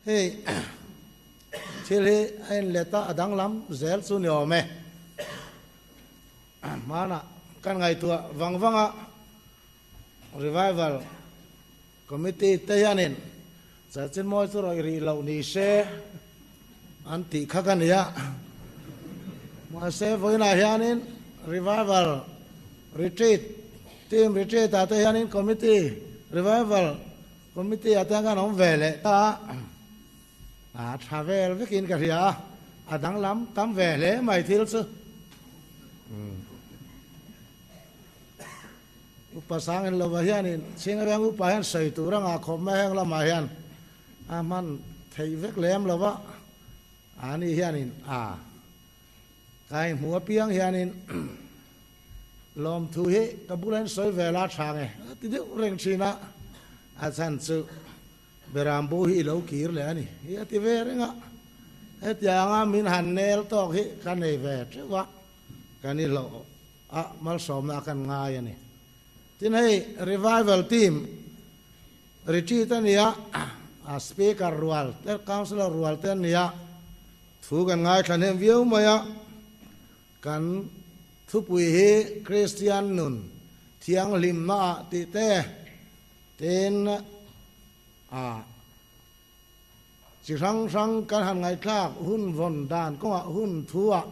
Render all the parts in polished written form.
Hei thil hi a inlet a, a danglam zel chu ni awm e. Hmanah kan ngaihtuah vang vang a, Revival Committee te hianin chanchin mawi chu rawih rih loh ni se an tih kha ka ni a. Mahse vawiinah hianin Revival Retreat Team Retreat ah te hianin Committee Revival Committee ah te hian kan awm ve leh ta a, a tha vel vekin ka hria a, a danglam tam ve hle mai thil chu. Upa Sangin lova hianin Chhingreng upa hian sawi tur a ngah khawp mai heng lamah hian a hman theih vek lem lo va, ani hianin a kai hmu apiang hianin lawmthu hi ka bula in sawi ve la tha nge a ti deuh reng thin a, a chhan chu Berambu hi i lo kir leh a ni hi a ti ve reng a, hetianga min han nel tawk hi ka nei ve teuh a, kan i hlauh a malsawmna a kan ngai a ni. Tin hei Revival Team retreat a ni a, a Speaker rual te Councillor rual te an ni a, thu kan ngaithla hnem viau mai a, kan thupui hi Kristian nun thianghlimna ah tih te tin a chi hrang hrang kan han ngaihthlak hun vawn dan kawngah hun thu ah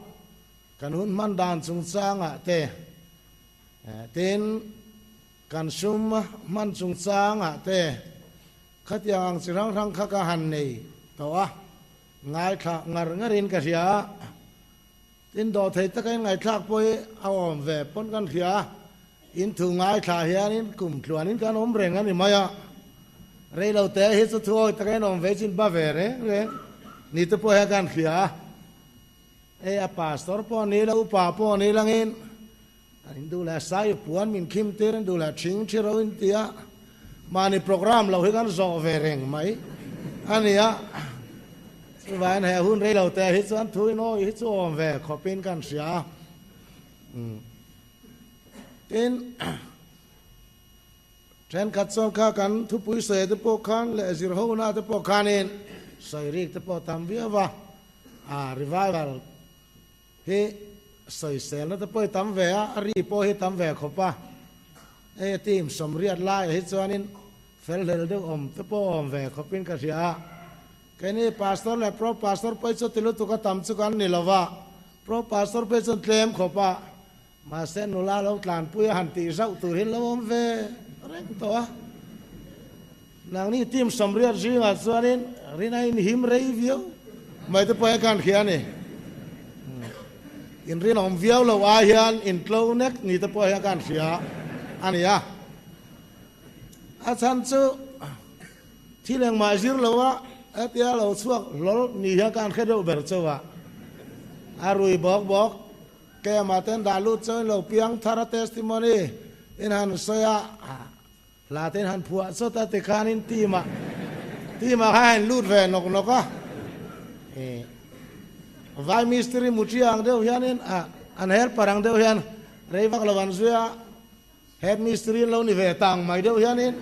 Kan hun hman dan chungchangah te, tin, kan sum hman chungchangah te khatiang ang chi hrang hrang kha ka han nei tawh a, ngaithla ngar ngarin ka hria a. Tin, dawhthei taka in ngaihthlak pawh hi a awm ve pawn kan hria a, in thu ngaithla hianin kum tluanin kan awm reng a ni mai a, reilote hi chu thuawi taka in awm ve chin ba ve reng reng ni te pawh hian kan hria a. Hei a pastor pawh ni la, upa pawh ni langin an in duh leh sai puan min khim tir an duh leh thing thi ro in ti a, mahni program lo hi kan zawh ve reng mai a ni a, chuvangin he hun rei lo te hi chuan thu in awi hi chu awm ve khawpin kan hria a. Tin, thenkhat chuan kha kan thupui sawi te pawh khan leh zirhona te pawh khanin sawi rik te pawh tam viau va. A revival hi sawiselna te pawh hi tam ve a, a ri pawh hi tam ve khawp a. Hei a team sawmriat laiah hi chuanin fel hlel deuh awm te pawh awm ve khawpin ka hria a. Keini pastor leh pro pastor pawh hi chuti lutuk a tam chu kan ni lo va, pro pastor pawh hi chuan tlem khawp a. Mahse nula lo tlanpui a han tih zauh tur hi lo awm ve reng tawh a. Nangni team sawmriat zingah chuanin rin a inhim rei viau mai te pawh hi kan hria a ni. In rinawm viau lo ai hian in tlo nek ni te pawh hi kan hria a ni a. A chhan chu thil engmah zir lo a hetia lo chhuak hlawl ni hian kan hre deuh ber chauh a. A rui bawk bawk. Keimah ten dah lut chuan lo piang thar a testimony in han sawi a, hla te in han phuah chawt a tikhan in team ah team ah khan a in lut ve nawk nawk a, vai mistiri muthi ang deuh hian in an helper ang deuh hian rei vak lo an zui a, head mistiri in lo ni ve tang mai deuh hian in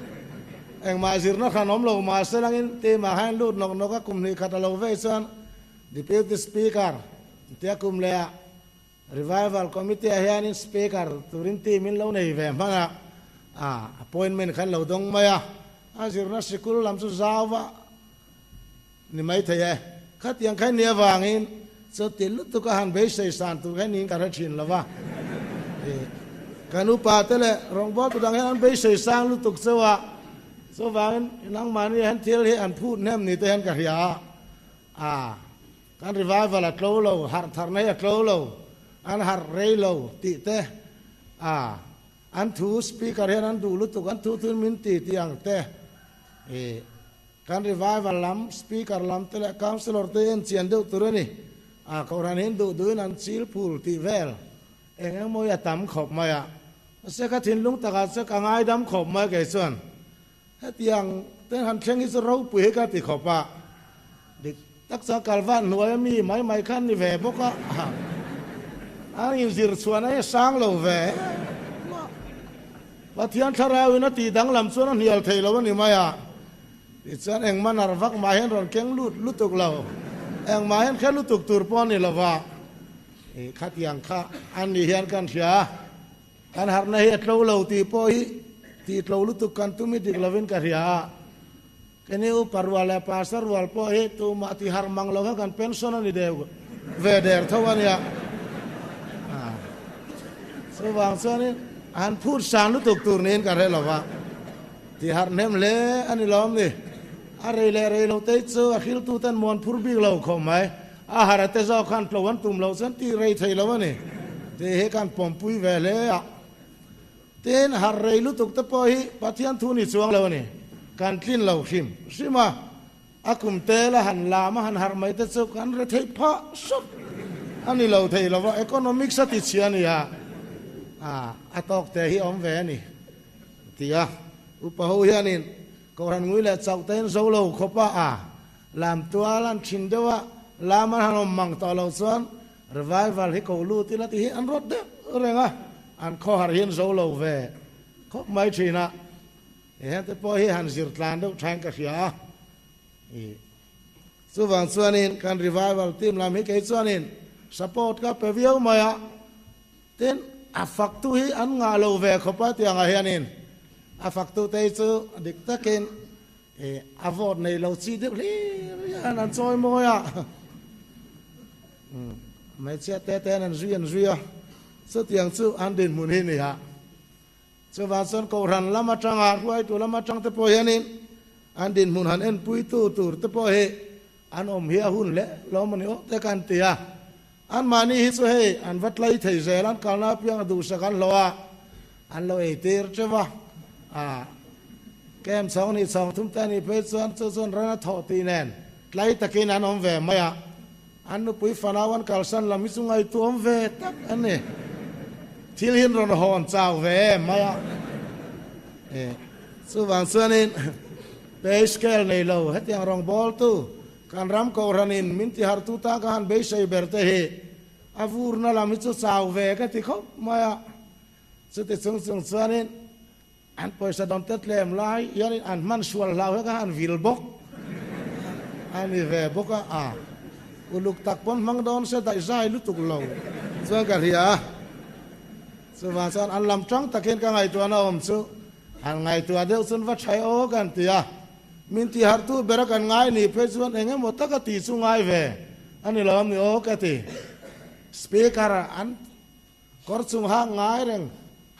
engmah zirna hran awm lo mahse langin team ah khan a in lut nawk nawk a, kum hnih khat a lo vei chuan Deputy Speaker tia kum leh ah Revival Committee ah hianin Speaker turin team in lo nei ve hman a, a appointment khan lo dawng mai a, a zirna sikul lam chu zau va ni mai thei e. Khatiang kha ni avangin chuti lutuk a han beisei san tur kha niin ka hre thin lo va. Kan upa te leh rawngbawltu dang hian an beisei sang lutuk chauh a, chuvangin nangmahni hian thil hi an phut hnem ni te hian ka hria a. A, kan revival a tlo lo, harh tharna hi a tlo lo, an harh rei lo tih te, a, an thu speaker hian an duh lutuk, an thu thun min ti tih ang te, i, kan revival lam speaker lam te leh councillor te en chian deuh tur a ni, a, kohhran hi an duh duhin an chil phul tih vel eng eng maw hi a tam khawp mai a, mahse ka thinlung takah chuan ka ngaidam khawp mai kei chuan. Hetiang te han thleng hi chu ropui hi ka ti khawp a, dik tak chuan Kalvan hnuaia mi mai mai khan ni ve bawk a, an inzir chhuahna hi a sang lo ve em a, Pathian thlarauin a tih danglam chuan a hnial thei lo a ni mai a. Tichuan engmah nar vak mah hian rawn keng lut lutuk lo, engmah hian hre lutuk tur pawh a ni lo va, i khatiang kha an nih hian kan hria a, kan harhna hi a tlo lo tih pawh hi tih tlo lutuk kan tum hi dik lovin ka hria a, keni upa rual leh pastor rual pawh hi tumah ti harh mang lo kha kan pension a ni deuh ve der tho a nia. Chuvang chuanin han phut san lutuk tur niin ka hre lo va. Ti harh hnem hle a ni lawm ni. A rei leh rei lo te chu a hriltu ten muan phur bik lo khawp mai. A harh a te zawk khan tlo an tum lo chuan tih rei thei lo a ni. Tih hi kan pawmpui ve hle a. Tin, harh rei lutuk te pawh hi Pathian thu ni chuang lo a ni. Kan tlin lo hrim hrim a. A kum tel a han lam a han harh mai te chu kan re theih phah sawt a ni lo thei lo va. Economics a ti chhia a ni a. A tawk te hi awm ve a ni. Ti a, upa ho hianin Kohhran ngui leh chauh te in zo lo khawp a, a lam tual an thin deuh a, lam an han awm mang tawh lo chuan revival hi ko lut ila ti hi an rawt deuh reng a, an khawhar hi an zo lo ve khawp mai thin a, heng te pawh hi han zir tlan deuh thain ka hria a, i chuvang chuanin kan revival team lam hi kei chuanin support ka pe viau mai a. Tin, a faktu hi an ngah lo ve khawp a tiangah hianin a faktute hi chu dik takin a vote nei lo chi deuh hlir hian an chawi mawi a. Hmeichhia te ten an zui an zui a, chutiang chu an dinhmun hi ni a. Chuvang chuan Kohhran lam atanga hruaitu lam atang te pawh hianin an dinhmun han enpuitu tur te pawh hi an awm hi a hun hle lo maw ni aw te kan ti a. Anmahni hi chu hei an va tlai thei zel, an kalna apiang a duhsak an hlawh a, an lo ei tir teuh a. A kem chhawng nih chhawng thum te a nih phei chuan chu chuan ran a thawh tih nen tlai takin an awm ve mai a. An nupui fanau an kalsan lam hi chu ngaihtuah awm ve tak a ni. Thil hi an rawn hawn chau ve em mai a. E, chuvang chuanin pay scale nei lo hetiang rawngbawltu kan ram kohhranin min tihartu ta ka han beisei ber te hi a vurna lam hi chu chau ve ka ti khawp mai a. Chuti chung chung chuanin An pawisa dawn te tlem lai hianin an hman sual hlau hi kha an vil bawk a ni ve bawk a, a uluk tak pawn hmang dawn se daih zai lutuk lo chuan ka hria a, chuvang chuan an lam tang takin ka ngaihtuahna awm chu han ngaihtuah deuh chuan va tha aw kan ti a, min tihharhtu bera kan ngai nih phei chuan eng emaw taka tih chu ngai ve a ni lo ami aw ka ti. Speaker an. Kawr chung ha ngai reng,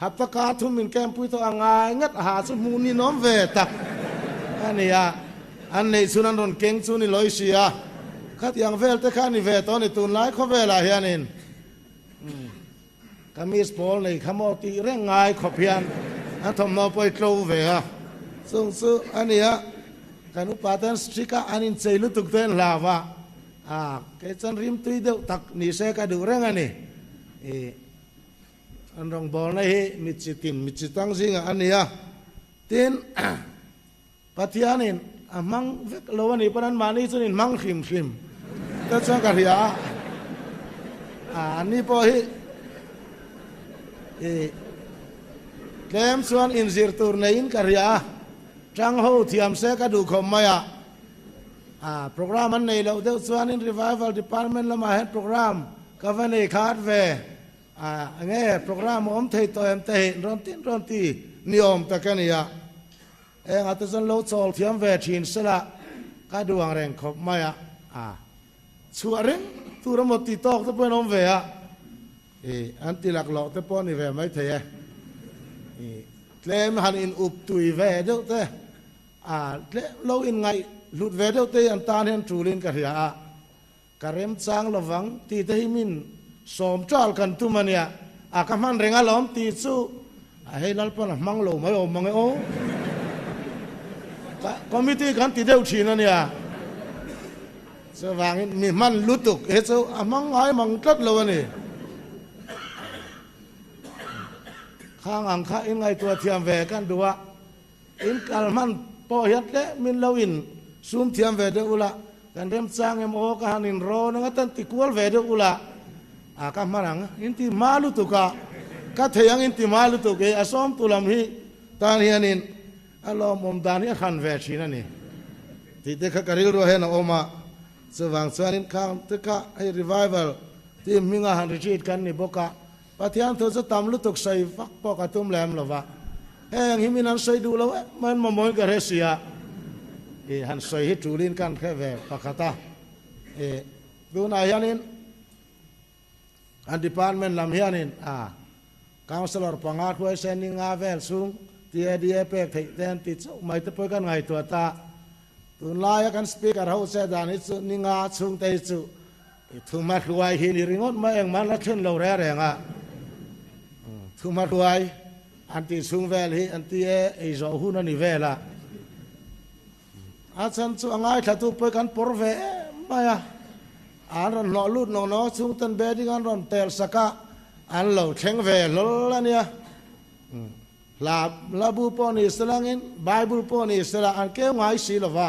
hapta ka thum min campui tawh a ngai ngat a ha chu hmuh ninawm ve tak a ni a, an neih chhun an rawn keng chu ni lawi si a, khatiang vel te kha a ni ve tawh a ni tunlai khawvelah hianin kamis pawl nei kha maw tih reng ngai khawp hian an thawmhnaw pawh i tlo ve a, chung chu a ni a, kan upa ten strict a an inchei lutuk te an hlau a. A, kei chuan rimtui deuh tak ni se ka duh reng a ni. I, an rawngbawlna hi mi chi tin, mi chi tang zingah a ni a. Tin, Pathianin a hmang vek lo a nih pawn anmahni chuan in hmang hrim hrim te chuan ka hria a. A, anni pawh hi i, tlem chuan inzir tur neiin ka hria a. Tang ho thiam se ka duh khawp mai a. A program an nei loh deuh chuanin Revival Department lamah hian program ka va nei khat ve a, enge program a awm thei tawh em te hi rawn tin rawn ti ni awm tak a ni a, engah te chuan lo chawl thiam ve thin sela ka duh ang reng khawp mai a, a chhuah reng tur emaw ti tawk te pawhin awm ve a, i an ti laklawh te pawh a ni ve maithei e, i tlem han in up tui ve deuh te. A tlem lo in ngaih hlut ve deuh te hi an tan hian tulin ka hria a, ka remchang lovang tih te hi min sawm ṭal kan tum a nia, a ka hman reng alawm tih chu a hei Lalpan a hmang lo mai awm mang e aw. Ka committee kan ti deuh ṭhin a nia, chuvangin mi hman lutuk hi chu a hmang ngai mang tlat lo a ni. Khang ang kha in ngaihtuah thiam ve kan duh a. In kal hman pawh hian tlem min lo in sum thiam ve deuh ula, kan remchang em aw ka han in rawn anga tan ti kual ve deuh ula, a ka hman ang in ti hma lutuk a, ka thei ang in ti hma lutuk e, a sawmtu lam hi tan hianin a lawmawm dan hi a hran ve thin a ni. Tih te kha ka rilruah hian a awm a, chuvang chuanin khang te kha hei revival team hminga han retreat kan ni bawk a, Pathian thu chu tam lutuk sawi vak pawh ka tum lem lo va, heng hi min an sawi duh lo em mai an mamawhin ka hre si a, i han sawi hi tulin kan hre ve pakhat a, i tunah hianin an department lam hianin a councillor panga hruaisen ni nga vel chhung TADA pek theih te an ti chauh mai te pawh kan ngaihtuah ta, tunlaia kan speaker ho che dan hi chu ni nga chhung te hi chu I thuma hruai hi ni ringawt mai engmah la thlen lo reng reng a, thuma hruai an tih chhung vel hi an ti e, ei zawh hun a ni vel a, a chhan chu a ngaithlatu pawh kan pawr ve em mai a, an rawn hlawh lut nawk nawk a chhung ten bedding an rawn tel sak a, an lo thleng ve hlawl a nia. Hla hla bu pawh ni selangin Bible pawh ni sela an keu ngai si lo va,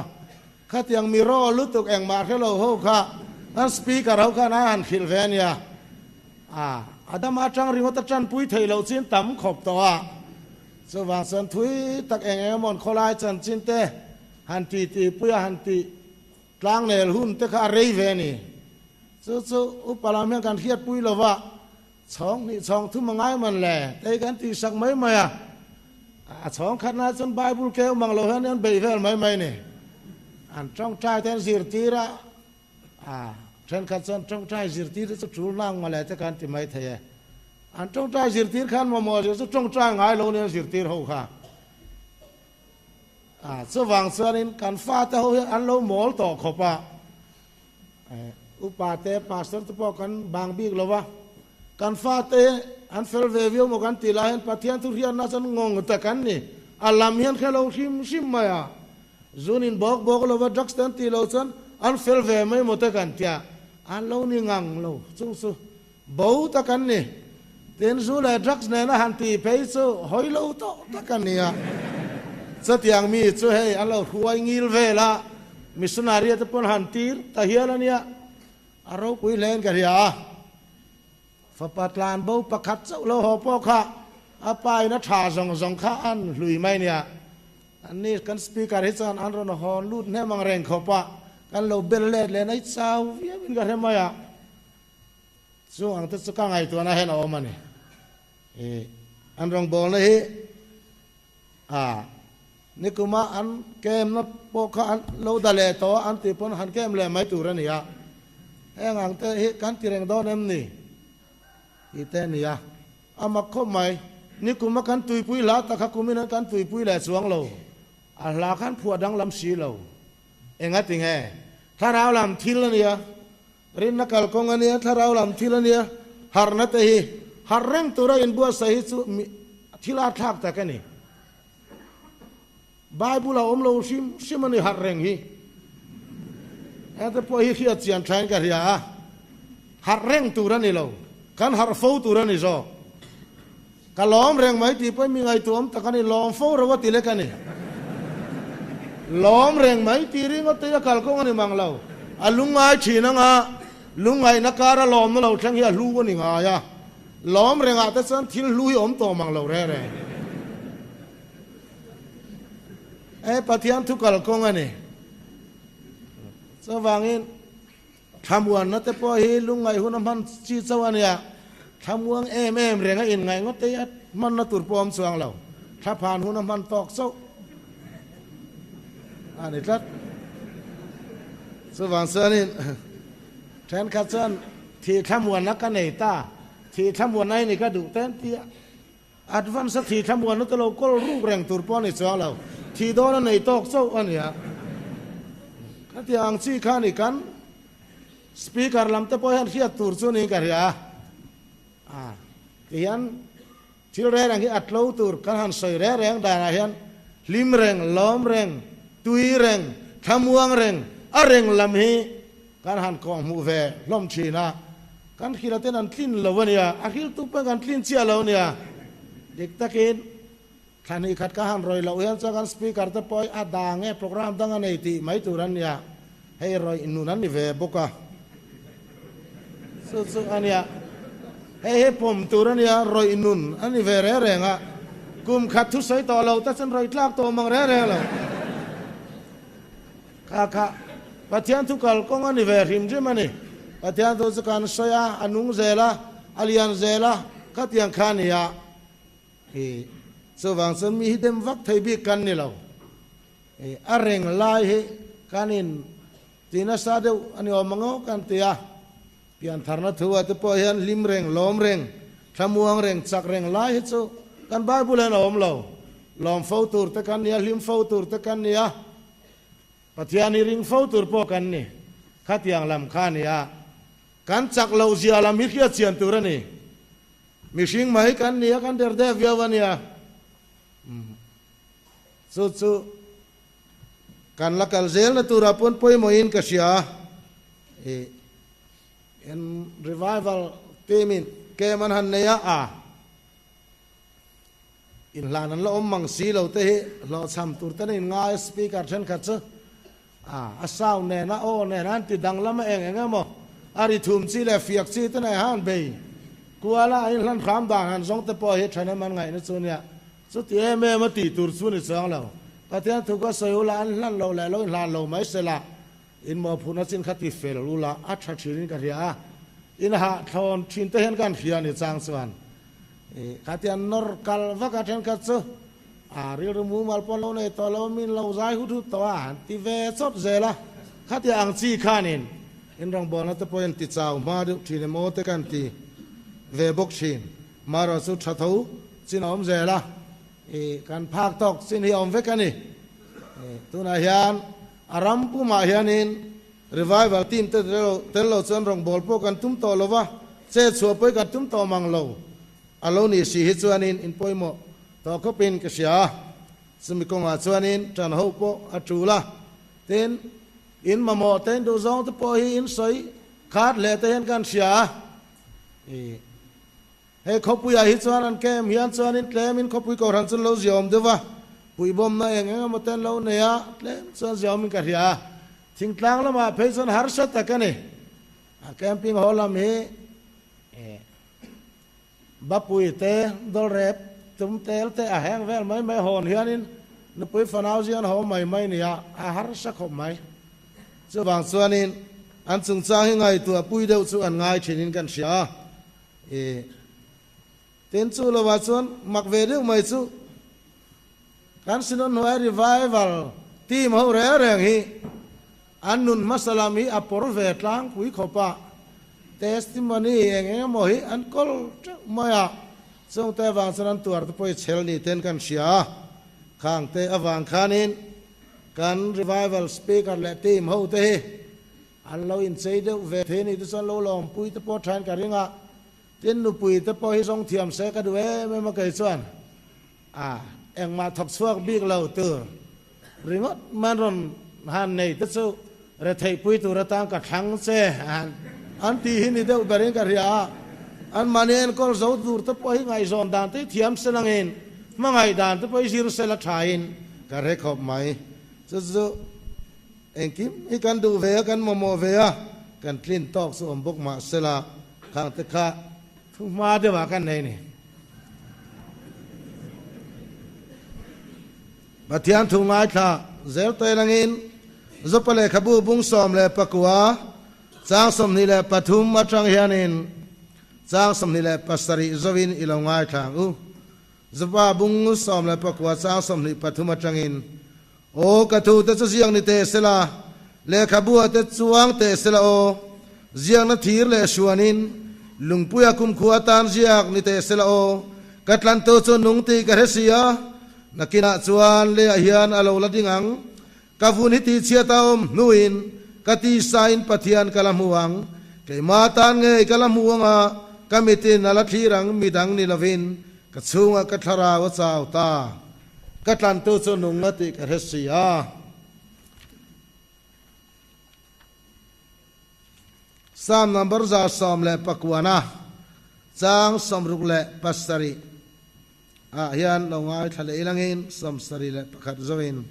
Khatiang mi raw lutuk engmah hre lo ho kha an speaker ho khan a han hrilh ve a nia. A Adama atang ringawt a tanpui theih loh chin tam khawp tawh a. Chuvang chuan thui tak eng eng emawn khawlai chanchin te han ti ti pui a han ti tlangnel hun te kha a rei ve a ni. Chu chu upa lam hian kan hriatpui lo va, Chhawng hnih chhawng thum a ngai man le, tei kan tih sak mai mai a. A chhawng khatna chuan Bible keu mang lo hian an beih vel mai mai ni. An tawngtai te an zirtir a, a thenkhat chuan tawngtai zirtir te chu tul nang mawle te kan ti mai thei e. An tawngtai zirtir khan mamawh zir chu tawngtai ngai lo nia zirtir ho kha. A chuvang chuanin kan fate ho hian an lo mawl tawh khawp a. Upa te pastor te pawh kan bang bik lo va, kan fate an fel ve viau maw kan tih lai hian Pathian thu hriatna chuan ngawng tak an ni. A lam hian hre lo hrim hrim mai a, zun in bawk bawk lo va, drugs te an tih loh chuan an fel ve mai maw te kan tia, an lo ni ngang lo chung chu bo tak an ni. Tin zu leh drugs nena han tih phei chu hawi lo tawh tak a nia. Chutiang mi chu hei an lo hruai ngil vel a, missionary te pawn han tir ta hial a nia. A ropui hlein ka hria a. Fapa tlan bo pakhat chauh lo haw pawh kha a pa in a tha zawng zawng kha an hlui mai nia. Anni kan speaker hi chuan an rawn hawn lut hnem ang reng khawp a, kan lo bel let leh nai chau viau in ka hre mai a. Chung ang te chu ka ngaihtuahna hian a awm a ni. I an rawngbawlna hi a nikuma an kemna pawh kha an lo da leh tawh a, an tih pawn han kem leh mai tur a ni a. Heng ang te hi kan ti reng dawn em ni? Tih te a ni a. A mak khawp mai. Nikuma kan tuipui hla tak kha kumin an kan tuipui leh chuang lo. A hla khan phuah danglam si lo. Engati nge? Thlarau lam thil a nia. Rinna kalkawng a nia, thlarau lam thil a nia, harhna te hi harh reng tura inbuatsaih hi chu thil a thlak tak a ni. Bible a awm lo hrim hrim a ni harh reng hi. Hengte pawh hi hriat chian thain ka hria a, harh reng tur a ni lo, kan harh fo tur a ni zawk. Ka lawm reng mai tih pawhin mi ngaihtuahawm tak a ni, lawm fo ro a ti lek a ni. Lawm reng mai tih ringawt te hi a kalkawng a ni mang lo. A lungngai thin anga lungngaihna kara lawmna lo thleng hi a hlu a ni ngai a. Lawm rengah te chuan thil hlu hi awm tawh mang lo reng reng. E Pathian thu kalkawng a ni. Chuvangin Thlamuanna te pawh hi lungngaih hun a hman chi chauh a nia, thlamuang em em reng a inngaih ngawt te hi a hmanna tur pawh a awm chuang lo, thlaphan hun a hman tawk chauh a ni tlat. Chuvang chuanin thenkhat chuan thih thlamuanna ka nei ta, thih thlamuanna hi ni ka duh te an ti a, Advance a thih thlamuanna te lo kawl ruk reng tur pawh a ni chuang lo, thih dawn a nei tawk chauh a nia. Khatiang ang chi kha ni kan Speaker lam te pawh hian hriat tur chu niin ka hria a. A tihian thil reng reng hi a tlo tur kan han sawi reng reng danah hian hlim reng, lawm reng, tui reng, thlamuang reng, a reng lam hi kan han kawhhmuh ve hlawm thin a. Kan hrilh ten an tlin lo a nia, a hrilh tuk pawhin kan tlin chiah lo a nia. Dik takin thla hnih khat ka han rawih loh hian chuan kan speaker te pawh hi a dang e, program dang a nei tih mai tur an nia, hei rawih nun an ni ve bawk a. Chu chu a nia, hei hi pawm tur a nia, rawih nun a ni ve reng reng a, kum khat thusawi tawh lo te chuan rawih tlak tawh mang reng reng lo. Kha kha Pathian thu kalkawng a ni ve hrim hrim a ni. Pathian thu chu kan sawi a, a nung zel a, a lian zel a, khatiang kha a ni a. I chuvang chuan mi hi dem vak thei bik kan ni lo. I a reng lai hi kan in ti nasa deuh a ni awm ang aw kan ti a. Piantharna thu ah te pawh hian hlim reng, lawm reng, thlamuang reng, chak reng lai hi chu kan Bible hian a awm lo. Lawm fo tur te kan ni a, hlim fo tur te kan ni a, Pathian hi ring fo tur pawh kan ni. Khatiang lam kha a ni a, kan chak loh zia lam hi hriat chian tur a ni. Mihring mai kan ni a, kan der deuh viau a nia. Chu chu kan la kal zelna turah pawn pawimawhin ka hria. I en revival team in camp an han nei a, a inhlan an la awm mang si lo te hi hlawhchham tur ten a in ngai a, speaker thenkhat chu a a sound nen a aw nen an ti danglam a eng eng emaw a ri thum chi leh fiak chi te nei han bei kual a, a inhlan hram dan han zawng te pawh hi thenem an ngaihna chu nia. Chuti em em a tih tur chu ni chuang lo. Pathian thu ka sawi ula an hlan lo leh lo inhlan lo mai sela In mawhphurhna chin kha ti fel ula a tha thin in ka hria a, in hah thlawn thin te hian kan hria a ni chang chuan i khatiang nawr kal vak a thenkhat chu a rilru mumal pawh lo nei tawh lo min lo zai hut hut tawh a han ti ve chawp zel a, khatiang ang chi khanin in rawngbawlna te pawhin ti chau hma deuh thin emaw te kan ti ve bawk thin. Marawh chu tha tho chin a awm zel a, i kan phak tawk chin hi a awm vek a ni. Tunah hian a ram pumah hianin revival team te tel lo chuan rawngbâwl pawh kan tum tawh lo va, che chhuah pawh hi kan tum tawh mang lo. A lo nih si hi chuanin in pawimawh tawh khawpin ka hria a, chumi kawngah chuanin ṭan ho pawh a ṭul a. Tin, in mamawh te in duhzawng te pawh hi in sawi khat hle te hian kan hria a. Hei khawpuiah hi chuan an camp hian chuanin tlemin khawpui kohhran chu an lo ziaawm deuh va, puihbawmna eng eng emaw te an lo nei a, tlem chuan ziaawmin ka hria a. Thingtlang lamah phei chuan harsa tak a ni. A camping haw lam hi Bapui te, Dawlrep tum tel te a heng vel mai mai hawn hianin nupui fanau zian haw mai mai nia a harsa khawp mai. Chuvang chuanin an chungchang hi ngaihtuah pui deuh chu an ngai thinin kan hria a. I tin chu lovah chuan mak ve deuh mai chu kan Synod hnuai revival team ho reng reng hi an nun hmasa lam hi a pawr ve tlangpui khawp a, testimony eng eng emaw hi an kawl teuh mai a, chungte avang chuan an tuar te pawh hi chhel ni ten kan hria a, khangte avang khanin kan revival speaker leh team ho te hi An lo inchei deuh ve thei a nih te chuan lo lawmpui te pawh thain ka ring a, tin nupui te pawh hi zawng thiam se ka duh em em a kei chuan a engmah thawk chhuak bik lo tur ringawt man rawn han nei te chu retheihpui tur atan ka thlang che an tih hi ni deuh berin ka hria a, an mahni enkawl zo tur te pawh hi ngaihzawn dan te hi thiam se langin hmangaih dan te pawh hi zir se la thain ka hre khawp mai chu chu. Engkim hi kan duh ve a, kan mamawh ve a, kan tlin tawk chu awm bawk mah sela, khang te kha thu hma deuhah kan nei ni. Pathian thu ngaithla zel tawi langin Zopa lehkhabu bung 19 chang 23 atang hianin chang 27 zawin i lo ngaithla ang u. Zopa bung 19 chang 23 atangin Aw, ka thute chu ziak ni teh sela, lehkhabua te chuang teh sela aw, ziakna thir leh hruanin lungpuia kumkhua atan ziak ni teh sela aw, ka tlantu chu nung tih ka hre si a, nakinah chuan leiah hian a lo la ding ang, ka vun hi tihchhiat a awm hnuin ka tisain Pathian ka la hmu ang, keimah tan ngei ka la hmu ang a, ka mitin a la thlir ang midang ni lovin ka chhungah ka thlarau a chau ta. Ka tlantu chu nung a tih ka hre si a. Psalm number 119 chang 67 ah hian lo ngaithla leh ilangin 71 zawin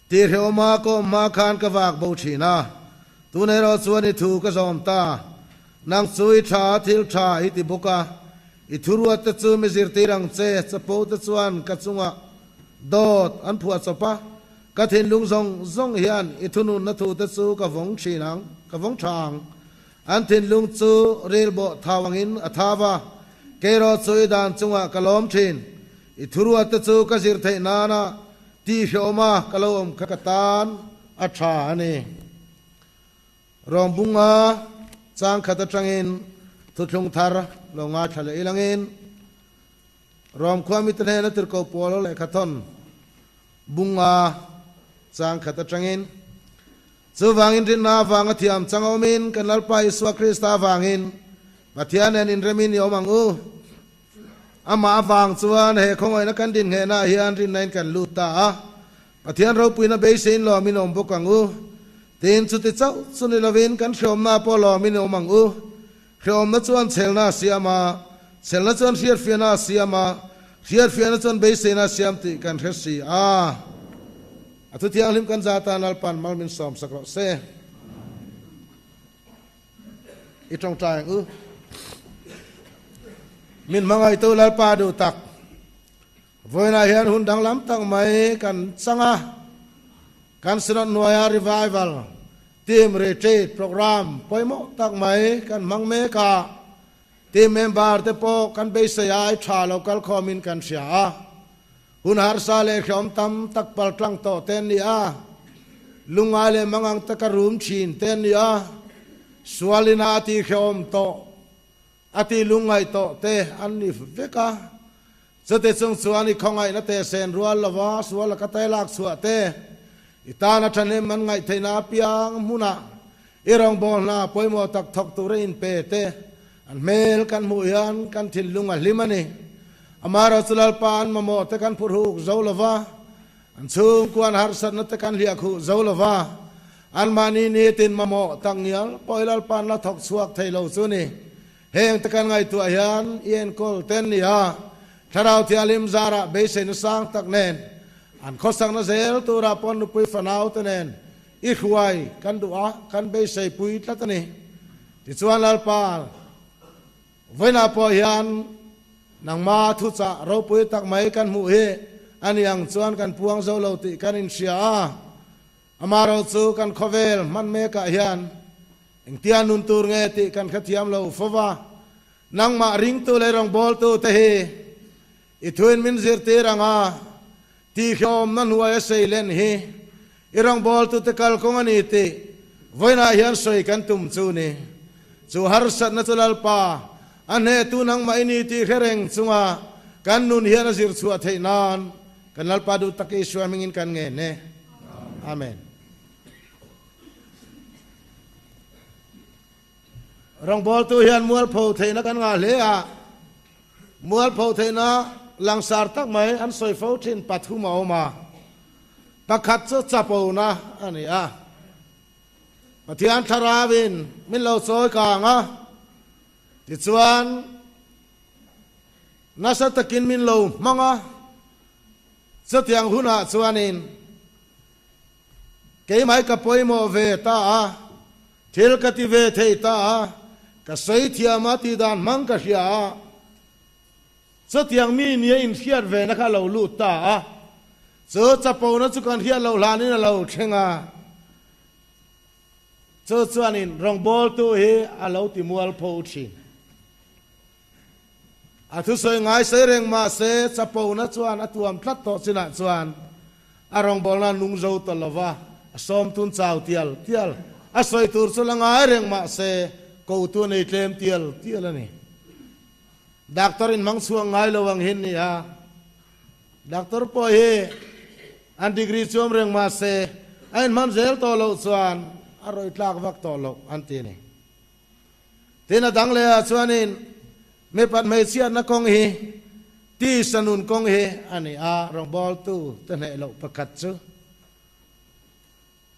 Tihreawma ka awm hma khan ka vak bo thin a, tun erawh chuan i thu ka zawm ta. Nang chu i tha a, thil tha i ti bawk a, i thuruat te chu mi zirtir ang che, chapo te chuan ka chungah dawt an phuah chawp a, Ka thinlung zawng zawng hian i thununna thute chu ka vawng thin ang, ka vawng tha ang. An thinlung chu ril bawh thau angin a thau a, keiraw chu i dan chungah ka lawm thin. I thuruatte chu ka zir theih nana tihhrehawma ka lo awm kha ka tan a tha a ni. Rawngbunga chang khat atangin thuthlung thar lo ngaithla leh ilangin Rom khuamite hnena tirhkoh pawl lehkhathawn bunga chang khat atangin, Chuvangin rinna avanga thiam chang awmin kan Lalpa Isua Krista avangin Pathian nen inremin i awm ang u. Amah avang chuan he khawngaihna kan din nghehnah hian rinnain kan lut ta a, Pathian ropuina beiseiin lawmin awm bawk ang u. Tin, chuti chauh chu ni lovin kan hreawmna pawh lawmin i awm ang u. Hreawmna chuan chhelna a siam a, chhelna chuan hriatfiahna a siam a, hriatfiahna chuan beiseina a siam tih kan hre si a. A thu thianghlim kan za tan Lalpan mal min sawmsak rawh se. I tawngtai ang u. Min hmangaihtu Lalpa duh tak, vawiinah hian hun danglam tak mai kan chang a, kan Synod hnuaia Revival Team Retreat Programme pawimawh tak mai kan hmang mek a, team member te pawh kan beisei ai tha lo kal khawmin kan hria a, hun harsa leh hreawm tam tak pal tlang tawh te an ni a, lungngai leh mangang taka rum thin te an ni a, sualina a tih hreawm tawh a tih lungngaih tawh te an ni vek a, Chute chung chuan i khawngaihna te sen rual lova sual a ka tai lak chhuah te, i tana thahnem an ngaih theihna apiang hmunah i rawngbâwl hna pawimawh tak thawk tura inpe te an hmel kan hmuh hian kan thinlung a hlim a ni. Amaherawhchu Lalpa an mamawh te kan phurhuk zo lova, an chhungkuan harsatna te kan hliahkhuh zo lova, anmahni nitin mamawh tak ngial pawh i Lalpa an la thawk chhuak thei lo chu ni. Heng te kan ngaihtuah hian i enkawl ten ni a, Thlarau Thianghlim zarah beiseina sang tak nen an khawsakna zel turah pawn nupui fanau te nen i hruai kan duh a, kan beisei pui tlat a ni. Tichuan Lalpa, vawiinah pawh hian nangma thuchah ropui tak mai kan hmuh hi a ni ang chuan kan puang zo lo tih kan inhria a, Amaherawh chu kan khawvel hman mekah hian engtia nun tur nge tih kan hrethiam lo fo va, nangmah ringtu leh rawngbawltu te hi i thuin min zirtir ang a, tihhlawmna hnuaia sei len hi i rawngbawltu te kalkawng a ni tih vawiinah hian sawi kan tum chu ni. Chu harsatna chu Lalpa a hnehtu nangmah i ni tih hre reng chunga kan nun hian a zir chhuah theih nan Kan Lalpa duh tak Isua hmingin kan ngen e. Amen. Rawngbawltu hian mualpho theihna kan ngah hle a, mualpho theihna langsar tak mai an sawi fo thin pathum a awm a. Pakhat chu chapona a ni a. Pathian thlarauin min lo chawi kang a, tichuan Nasa takin min lo hmang a, chutiang hunah chuanin keimah ka pawimawh ve ta a, thil ka ti ve thei ta a, ka sawi thiam a tih dan hmang ka hria a, chutiang mi nia inhriat vena kha a lo lut ta a, chu chapona chu kan hriat loh hlanin a lo thleng a, chu chuanin rawngbawltu hi a lo ti mualpho thin. A thusawi ngaisai reng mah se chapona chuan a tuam tlat tawh chinah chuan a rawngbawlna a nung zo ta lo va, a sawm tun chau tial tial. A sawi tur chu la ngai reng mah se kotu a nei tlem tial tial a ni. Doctor in hmang chhuak ngai lo ang hin ni a, doctor pawh hi an degree chuam reng mah se a inhman zel tawh loh chuan a rawih tlak vak tawh loh an ti a ni. Tin a dang leh ah chuanin mipat hmeichhiatna kawng hi tisa nun kawng hi a ni a, rawngbawltu te hneh loh pakhat chu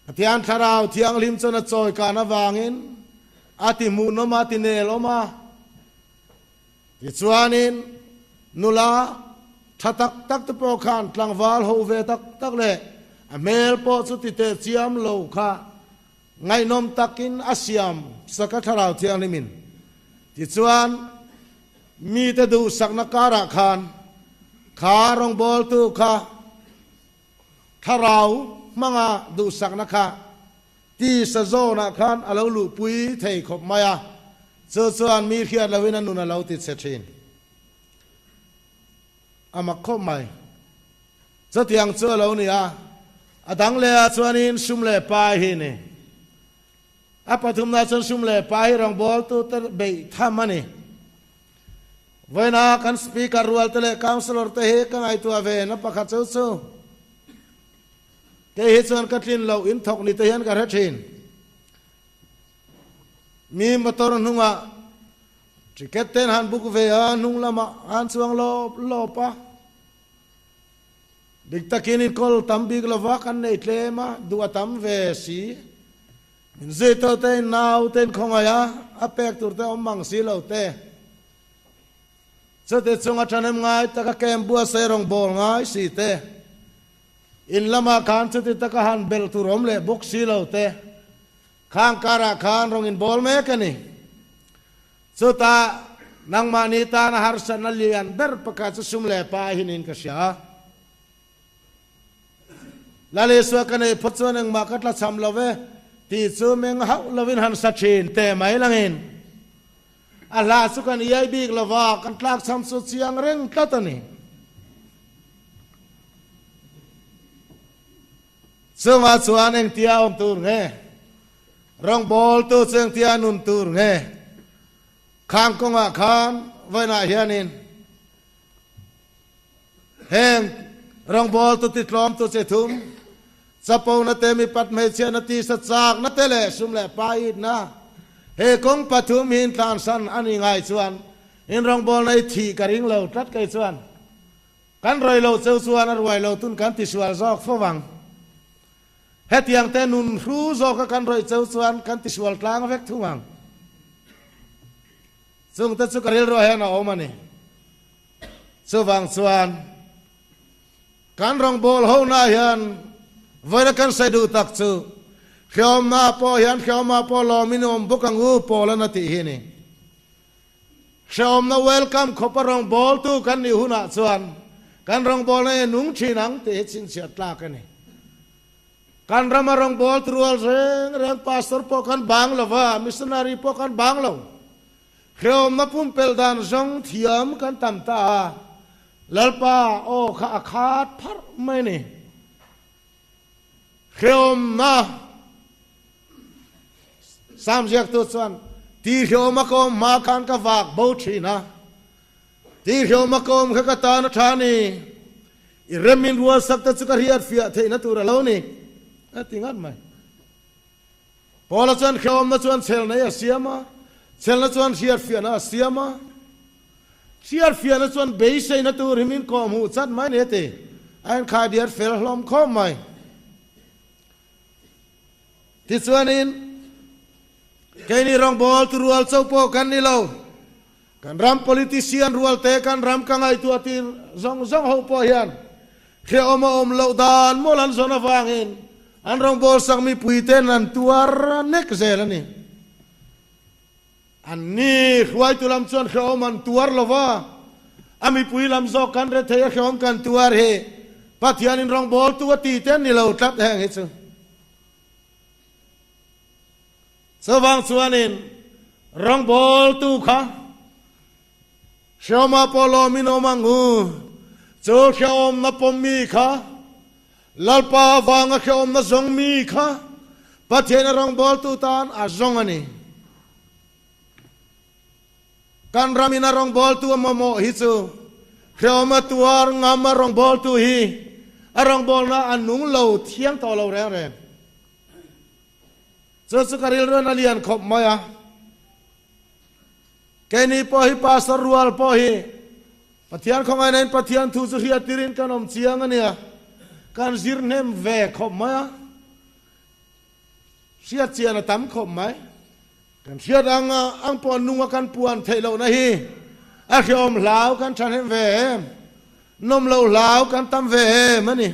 Pathian Thlarau Thianghlim chuan a chawi kan avangin a ti hmuhnawm a, ti nel awm a. Tichuanin nula tha tak tak te pawh khan tlangval ho ve tak tak leh a hmel pawh chu ti teh chiam lo kha Ngaihnawm takin a siam sak a Thlarau Thianghlimin. Tichuan, mite duhsakna karah khan kha rawngbawltu kha Thlarau. hmanga duhsakna kha tisa zawnah khan a lo luhpui thei khawp mai a, chu chuan mi hriat lohin a nun a lo ti chhe thin. A mak khawp mai. Chutiang chu a lo ni a, a dang leh ah chuanin sum leh pai hi ni. A pathumna chuan sum leh pai hi rawngbawltute beih tham a ni. Vawiina kan Speaker rualte leh Councillor te hi ka ngaihtuah ve na pakhat chu chu kei hi chuan ka tlin loh in thawk ni te hian ka hre thin. Mi motor hnungah ticket ten han book ve a, hnung lamah an chuang lawp lawp a. Dik takin inkawl tam bik lova kan nei tlem a, duh a tam ve si. Min zui tawh te in nau te in khawngaih a, a pek tur te awm mang si lo te. Chute chunga thahnem ngai taka camp buatsaih rawngbâwl ngai si te. In lamah khan chuti taka han belh tur awm leh bawk si lo te. Khang karah khan rawng inbawl mek a ni. Chutah nangmahni tana harsatna lian ber pakhat chu sum leh pa hinin ka hria a. Lal Isua ka neih phawt chuan engmah ka tlachham lo ve tih chu meng hauh lovin han sa thin teh mai langin a hla chu kan iai bik lo va, kan tlakchham chu chiang reng tlat a ni. Chungah chuan engtia awm tur nge? Rawngbawltu chu engtia nun tur nge? Khang kawngah khan vawiinah hianin heng rawngbawltu titlawmtu chi thum, chapona te, mipat hmeichhiatna, tisa chakna te leh sum leh paitna, he kawng pathum hi intlansan a ni ngai chuan in rawngbawlna i thih ka ring lo tlat kei chuan. Kan ruai lo cheu chuan a ruai lo tun kan tisual zawk fo vang. Hetiang te nun hru zawka kan rawih cheu chuan kan tisual tlang vek thung ang. Chung te chu ka rilruah hian a awm a ni. Chuvang chuan kan rawngbâwl hona hian vawiina kan sawi duh tak chu hreawmna pawh hian hreawmah pawh lawmin awm bawk ang u Paul-an a tih hi a ni. Hreawmna welcome khawpa rawngbawltu kan nih hunah chuan kan rawngbawlna hi a nung thin ang tih hi chhinchhiah tlak a ni. Kan rama rawngbawltu rual reng reng pastor pawh kan bang lo va, missionary pawh kan bang lo. Hreawmna pumpelh dan zawng thiam kan tam ta a, Lalpa aw kha a khat pharh mai a ni. Hreawmna Sam ziaktu chuan, Ti hreawma ka awm hma khan ka vak bo thin a, ti hreawma ka awm kha ka tan a tha ni, i rem in rual sak te chu ka hriat fiah theihna tur a lo ni, a ti ngat mai. Paula chuan hreawmna chuan chhelna hi a siam a, chhelna chuan hriat fiahna a siam a, hriat fiahna chuan beiseina tur hi min kawhhmuh chat mai ni a ti, a inkhai diar fel hlawm khawp mai. Tichuanin, keini rawngbawltu rual cho pawh kan ni lo. Kan ram politician rualte, kan ram ka ngaihtuah tir zawng zawng ho pawh hian hrehawm a awm loh dan mawl an zawn avangin an rawngbawlsak mipuiten an tuar nek zel a ni. Anni hruaitu lam chuan hrehawm an tuar lo va, a mipui lam zawk kan rethei a hrehawm kan tuar hi Pathianin rawngbawltu a ti te an ni lo tlat heng hi chu. Chuvang chuanin rawngbawltu kha hrehawmah pawh lawmin awm ang u, chu hrehawmna pawmmi kha Lalpa avanga hrehawmna zawng mi kha Pathian a rawngbawltu tan a zawng a ni. Kan ramin a rawngbawltu a mamawh hi chu hrehawm a tuar ngam a rawngbawltu hi a rawngbawlna a nung lo thiang tawh lo reng reng. Chu chu ka rilruan a lian khawp mai a. Keini pawh hi Pastor rual pawh hi Pathian khawngaihna in Pathian thu chu hriat tirin kan awm chiang a nia, kan zir hnem ve khawp mai a, hriat chian a tam khawp mai. Kan hriat ang ang pawh nunga kan puan theih lohna hi a hreawm hlau kan thahnem ve em, nawm lo hlau kan tam ve em a ni.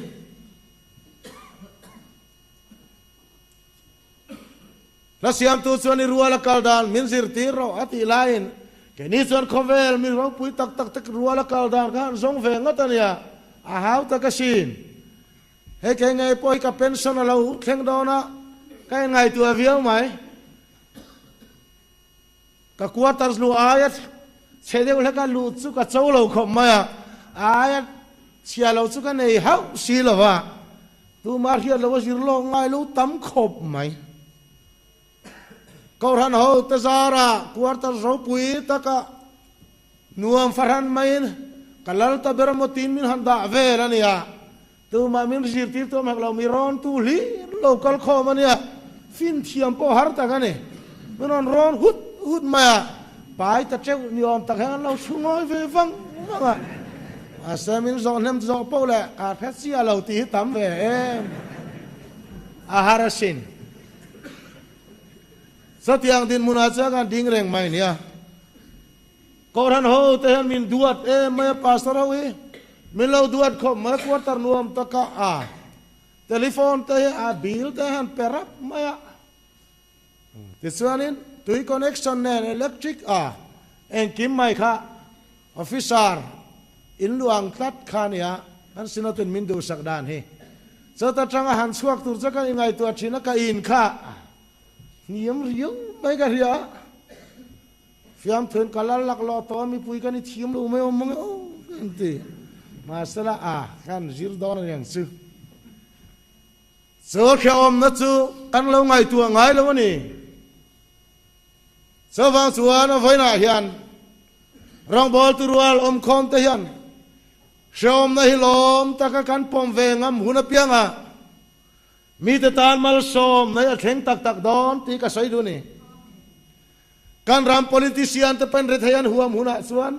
Hla siamtu chuan i rual a kal dan min zirtir rawh a tih laiin keini chuan khawvel mi ropui tak tak te rual a kal dan kha an zawng ve ngawt a nia, a hau tak asin. Hei kei ngei pawh hi ka pension a lo thleng dawn a, ka inngaihtuah viau mai. Ka quarters luh aia chhe deuh hlek a luh chu ka cho lo khawp mai a, a aia chhia lo chu ka nei hauh si lo va, tumah hriat lo a zir lawk ngai lo tam khawp mai. Kohhran ho te zara quarters ropui taka nuam fahran maiin ka lal ta ber emaw tiin min han dah vel a nia. Tumah min zirtir tu hmek lo, mi rawn tu hlir lo kal khawm a nia. Fin thiam pawh har tak a ni. Min rawn rawn hut hut mai a, pai ta teuh ni awm tak hian an lo chhu ngawi ve vang vang a. Mahse min zawh hnem zawh poh leh ka hre chiah lo tih hi tam ve em a har asin. Chutiang dinhmunah chuan kan ding reng mai nia. Kohhran ho te hian min duat em mai a, Pastor ho hi min lo duat khawp mai a, quarter nuam taka a telephone te hi a bill te han pe rap mai a. Tichuanin tui connection nen electric a engkim mai kha officer in luang tlat kha nia kan Synod-in min duhsak dan hi. Chawt atanga han chhuak tur chu kan ingaihtuah thin a, ka in kha hniam riau mai ka hria a. Fiamthuin ka lal lak lawh tawh a, mipui kan i thiam lo mai awm mang e aw ka inti. Mahsela a kan zir dawn a ni ang chu. Chu hrehawmna chu kan lo ngaihtuah ngai lo a ni. Chuvang chuan a vawiinah hian rawngbawltu rual awmkhawm te hian hrehawmna hi lawm taka kan pawm ve ngam hun apiangah mite tan malsawmna hi a thleng tak tak dawn tih ka sawi duh a ni. Kan ram politician te pawn rethei an huam hunah chuan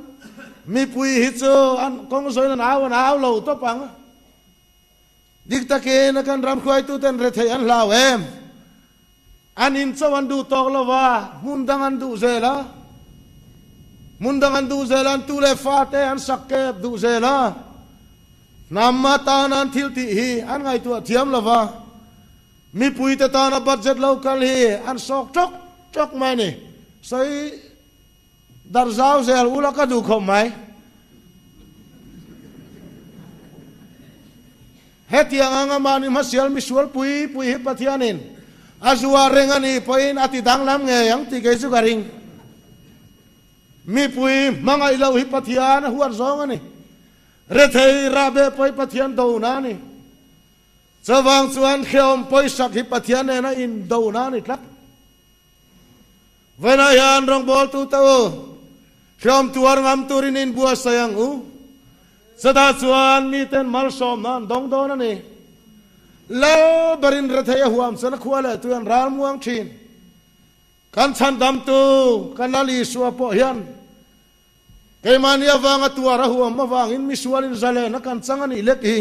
mipui hi chu an kawng zawiin an au an au lo tawp ang. Dik takin kan ram hruaituten rethei an hlau em? An in cho an duh tawk lo va, hmun dang an duh zel a. Hmun dang an duh zel a, an tu leh fate an sak kep duh zel a. Hnam atana an thil tih hi an ngaihtuah thiam lo va, mipuite tana budget lo kal hi an sawk tawk tawk mai a ni. Sawi Dar zau zel ula ka duh khawp mai. Hetiang anga mahni hmasial misual pui pui hi Pathianin a zuar reng a nih pawhin a ti danglam ngei ang tih kei chu ka ring. Mipui hmangaih loh hi Pathian a huat zawng a ni. Rethei rahbeh pawh hi Pathian dona a ni. Chuvang chuan hrehawm pawisak hi Pathian nena indona a ni tlat. Vawiinah hian rawngbawltute u, hriam tuar ngam turin in buatsaih ang u. Chutah chuan miten malsawmna an dawng dawn a ni. Lal berin rethei a huam chuan a khua leh tui an ral muang thin. Kan chhandamtu kan Lal Isua pawh hian Keimahni avanga tuar a huam avangin misualin zalena kan chang a nih lek hi.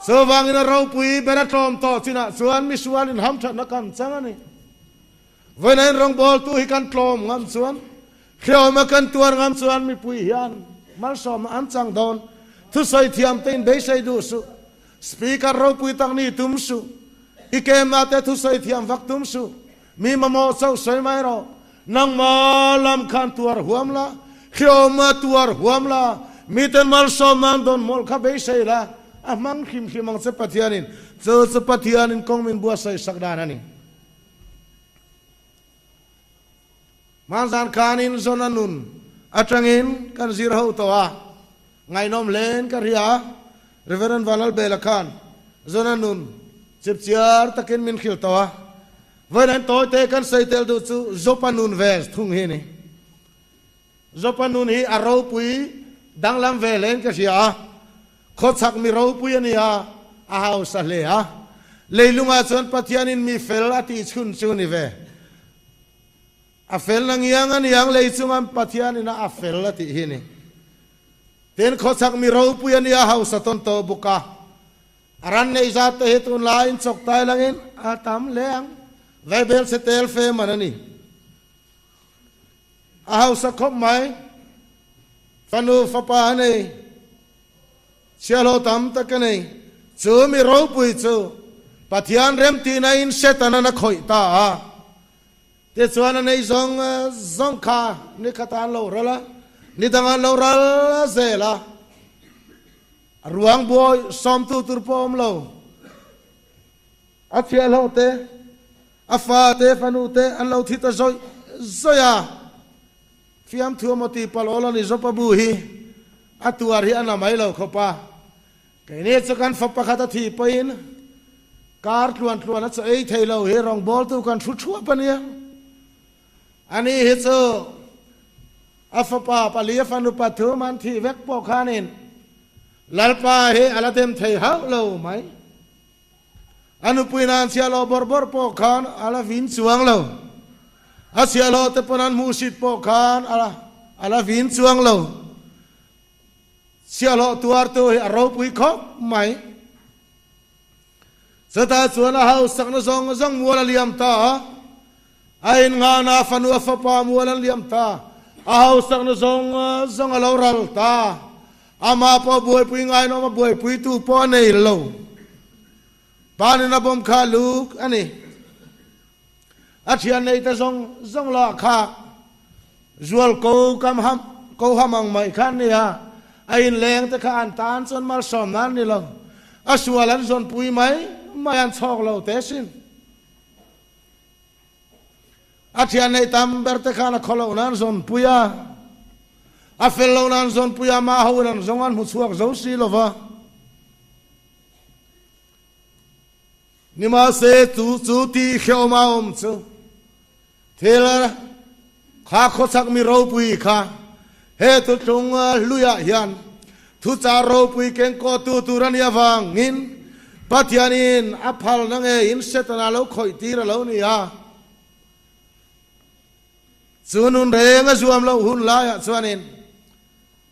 Chuvangin a ropui ber a tlawm tawh chinah chuan misualin hamthatna kan chang a ni. Vawiin rawngbawltu hi kan tlawm ngam chuan, hrehawma kan tuar ngam chuan mipui hian malsawmna an chang dawn. Thusawi thiamte in beisei duh suh. Speaker ropui tak ni tum suh. I kemna te thusawi thiam vak tum suh. Mi mamawh chauh sawi mai rawh. Nangma lam khan tuar huam la, hrehawma tuar huam la, miten malsawm nan dawn mawlh kha beisei la, a hmang hrim hrim ang che Pathianin. Chu chu Pathianin kawng min buatsaih sak dan a ni. Hmanzan khanin Zona nun atangin kan zir ho tawh a, ngaihnawm hlein ka hria a, Reverend Vanlalbela khan Zona nun chipchiar takin min hrilh tawh a, Vawiin tawite kan sawi tel duh chu Jopa nun ve thung hi a ni. Jopa nun hi a ropui danglam ve hlein ka hria a, khawchhak mi ropui a ni a, a hausa hle a. Leilungah chuan Pathianin mi fel a tih chhun chu a ni ve. A fel na ngiang a niang lei chunga Pathianin a a fel a tih hi a ni. Tin, khawchhak mi ropui a ni a, hausa tawn tawh bawk a. A ran neih zat te hi tunlai in chawk tai langin a tam hle ang. Vaibel chhe tel fe man a ni. A hausa khawp mai. Fanu fapa a nei. Chhiahhlawh tam tak a nei. Chu mi ropui chu Pathian remtihna in Setanan a khawih ta a. Tichuan a nei zawng zawng kha ni khat ah an lo ral a, ni dang ah an lo ral zel a. A ruang buai sawmtu tur pawh awm lo. A thiahhlawh te, a fa te, fanu te an lo thi ta zawih zawih a. Fiamthu emaw tih palh awl a ni Zopa bu hi a tuar hi a na mai lo khawp a. Keini chu kan fa pakhat a thih pawhin kar tluan tluan a chaw ei thei lo hi rawngbawltu kan thu thuap a nia. Ani hi chu a fapa pali a fanu pathum an thih vek pawh khanin Lalpa hi a la dem thei hauh lo mai. A nupui nan chhiahhlawh bawrh bawrh pawh khan a la vin chuang lo. A chhiahhlawh te pawn an hmuhsit pawh khan a la vin chuang lo. Chhiahhlawh tuartu hi a ropui khawp mai. Chutah chuan a hausakna zawng zawng mual a liam ta a, a innghahna fanu a fapa mual an liam ta, a hausakna zawng zawng a lo ral ta. Amah pawh buaipui ngainawm a buaipuitu pawh a nei lo. Panin a bawm kha luk a ni. A thian nei te zawng zawng lah kha zual ko kam ham ko ham ang mai kha an ni a, a inleng te kha an tan chuan malsawm nan ni lo, a sual an zawnpui mai mai an chhawk lo te sin. A thian nei tam ber te khan a khaw loh nan zawnpui a, a fel loh nan zawnpui a, mah ho in an zawng an hmu chhuak zo si lo va. Nimahse, chu chu tih hrehawm a awm chu thil kha khawchhak mi ropui kha he thuthlung hluiah hian thuchah ropui kengkawhtu tur a nih avangin Pathianin a phalna ngeiin Setana lo khawih tir a lo ni a. Chu nun reng a zuam loh hun laiah chuanin